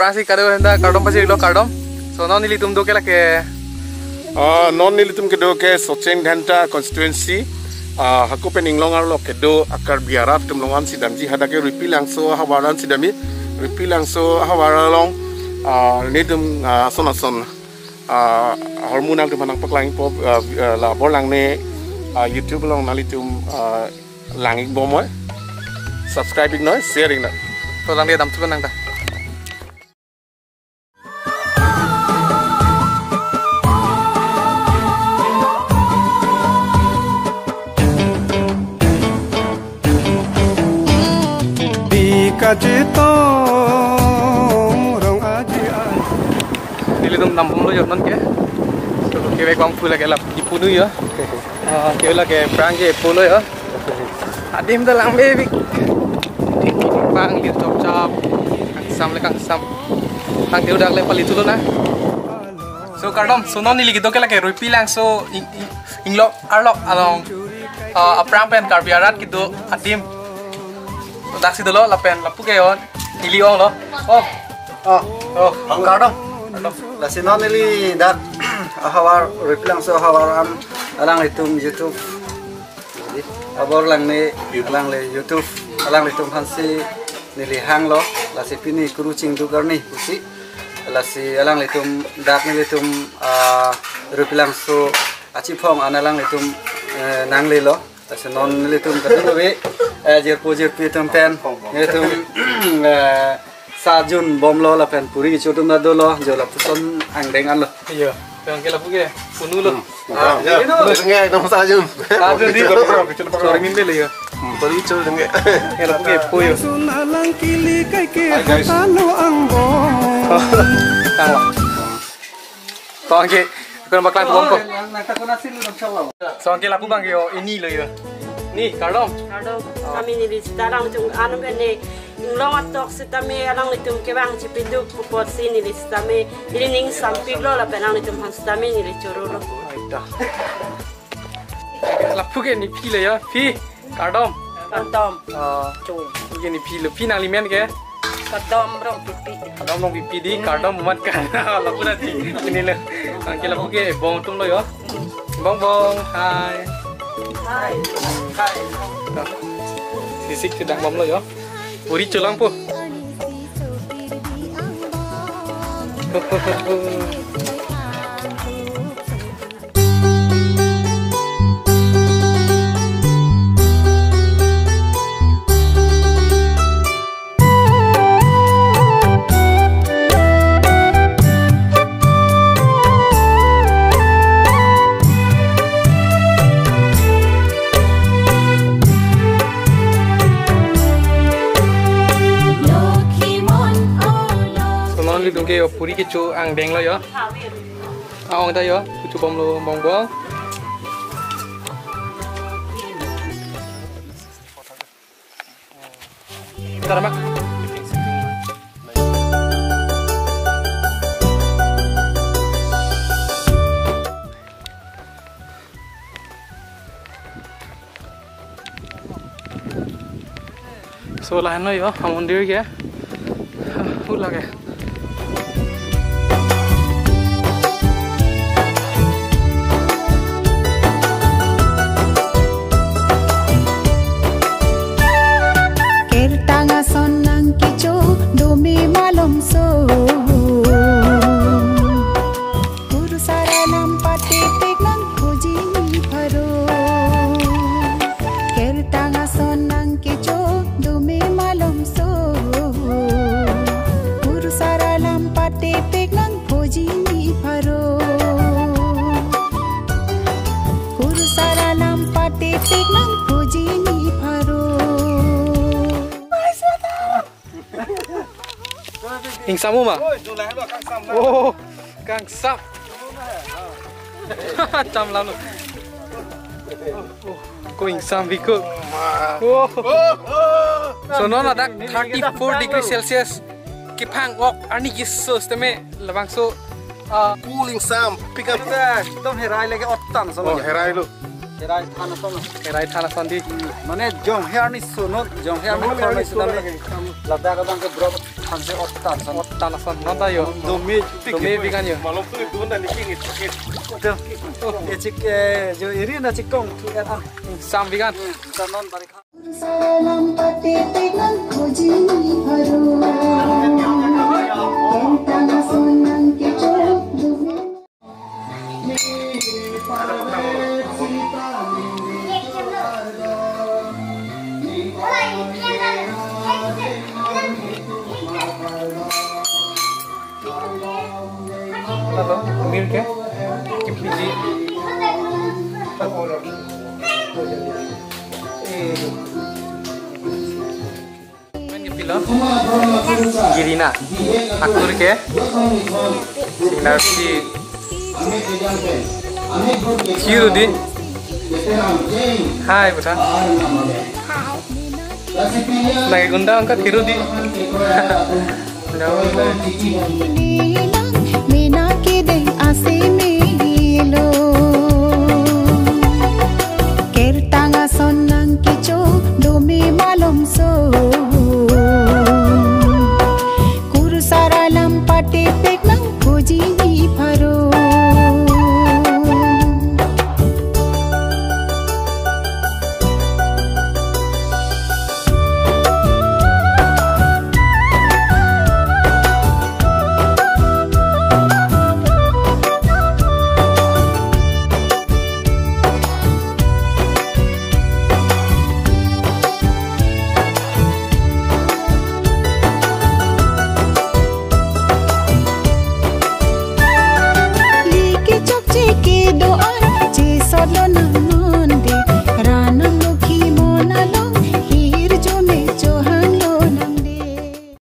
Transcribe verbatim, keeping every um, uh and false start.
Prasi kado henda kardom pasi lo kardom. So non nelitum do ke lake. Ah, non nelitum kedo ke Socheng Dhenta constituency. Ah, hako pen inglong arlo kedo a Karbi arat atum along an si damji, hadak ke Ruipi Langso ahavar an si damji. Ruipi Langso ahavar along, ah, nelitum, ah, ason ason, ah, ahormu nangtum aphan nangpaklang-ikpo, ah, ah, la Borlangne, ah, YouTube along nanglitum, ah, lang-ik bom noi. Subscribe-ik noi, share-ik noi. To lang dia damthu nang ta. Di kachetong rong aji ai. Nelitum dambom lo jo non ke. So, kevek bang phu lake lap kipunu jo. Ah, ke lake prang ke pulo jo. Adim ta langme bik. Bang lir chop chop. Kangsam le kangsam. Tangte dak le pali thulo na. So kardom, so non neli kedo ke lake Ruipi Langso ing-, ing-, inglong arlo along, ah, aphrang pen Karbi arat kedo adim. So dak si dolo lapen lapu ke on neli ong lo. Oh. Oh. Oh. Kardom. Kardom. Lasi non neli dak ahavar Ruipi Langso ahavar an alanglitum YouTube. Jadi, a Borlangne alangli YouTube alanglitum aphansi neli hanglo, lasi pini kuru chingduk arni pusi. Lasi alanglitum dak nelitum, ah, Ruipi Langso achiphong an alanglitum, eh, nanglelo. Lasi non nelitum kadung ave, eh, jirpo jirpi atum pen nelitum, eh, sa jun bomlo lapen puri kecho atum ta dolo, jo lapuson angdeng anlo. Iya, yang ke lapu ke, punu lo. Hmm. Ah, ya. Punu. Dengke, nomor sa jun. Sa jun di. Sorry, min beli ya. Hmm, puri kecho dengke. Ke lapu ke, puyo. Hi, guys. Tanglo. Tong ke, kena baklang tu bom ko. Tong ke lapu bang ke, oh, ini lo ya. Ni, kardom. Kardom. Kami neli sita alanglitum anu ke ne inglong atok sitame alanglitum kevang chipiduk pupo si neli sitame ili ning sampik lo lapen alanglitum aphan sitame neli choro lo. Aita. Lapu ke ne phi le ya, phi. Kardom. Kardom. Ah, cho. Lapu ke ne phi le, phi nanglimen ke. Kardom Rongpipi. Kardom Rongpipi di, kardom umat kan. Lapu na di. Ini le. Tang ke lapu ke bong atum lo ya. Bong bong, hi. Hi. Hi. Sisik sedang bom lo ya. Puri cholangpo. So non nelitum ke yo puri kecho angdeng lo yo. Aong ta yo, kecho bom lo bong bong. Tara mak. So lahenlo yo, ha mondir ke. Hu lake. Kertang ason nangkecho dome malomso. Kurusar alam patepek nangkhoji ne pharo. Kertang ason nangkecho dome malomso. Kurusar alam patepek nangkhoji ne pharo. Kurusar alam patepek nangkhoji ne pharo. Ingsam ma? Oh, kangsam. Cham lam lo. Oh, ko ingsam biko. Oh. So non ladak thirty-four degree Celsius. Kephang-ok arni keso sitame labangso, ah, cooling sam pick up. Ekdom herai lake otan so. Oh, herai lo. Herai than ason. Herai than ason di. Mane jong he arni sono, jong he arni sono sitame. Ladak abang ke bro. Anse ottan son. Ottan son. Non ta jo. Domi tik. Domi bikan jo. Malom tu itu na niki ngit. Tuh. Oh, echik, eh, jo iri na chikong tu er an. Sam bikan. Sanon barikha. Salam pati tekan kojini haru. Tentang sonang kechok dunia. Hello, Amir ke? Kim P G. Girina, akur ke, Sinarsi, Hirudi. Hai, butha. Lagi gunda angkat Hirudi. Gunda, gunda. Mena kedeng ase